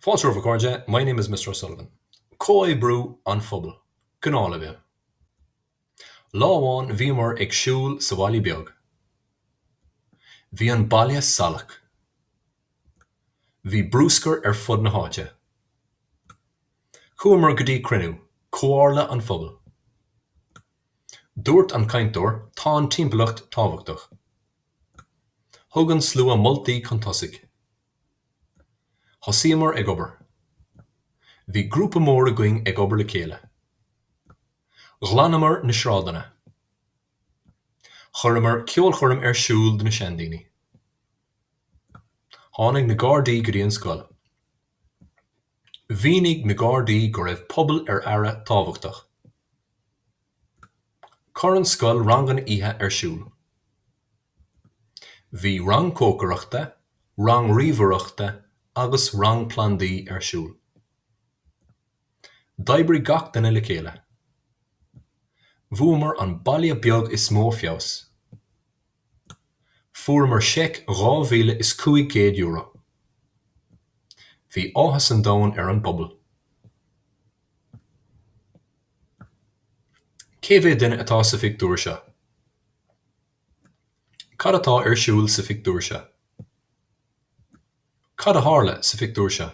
Fáilte romhaibh a chairde, my name is Mr O'Sullivan. Comhoibriú an phobail. Gnáthleibhéal. Lá amháin bhíomar ag siúl sa bhaile beag. Bhí an baile salach. Bhí bruscar ar fud na háite. Chuamar go dtí cruinniú, comhairle an phobail. Dúirt an cainteoir tá an timpeallacht tábhachtach. Thug an slua moltaí chun tosaigh. Thosaíomar ag obair. Bhí grúpa mór againn ag obair le chéile. Ghlanamar na sráideanna. Chuireamar ceolchoirm ar siúl do na seandaoine. Tháinig na Gardaí go dtí an scoil. Mhínigh na Gardaí go raibh pobal ar aire tábhachtach. Chuir an scoil ranganna oíche ar siúl. Bhí rang cócaireachta, rang ríomhaireachta agus rang plandaí ar siúl. D'oibrigh gach duine le chéile. Bhuamar an baile beag is mó feabhas. Fuaireamar seic €2,500. Bhí áthas an domhain ar an bpobal. Cé mhéad duine atá sa phictiúr seo? Cad atá ar siúl sa phictiúr seo? Cad a tharla sa phictiúr seo?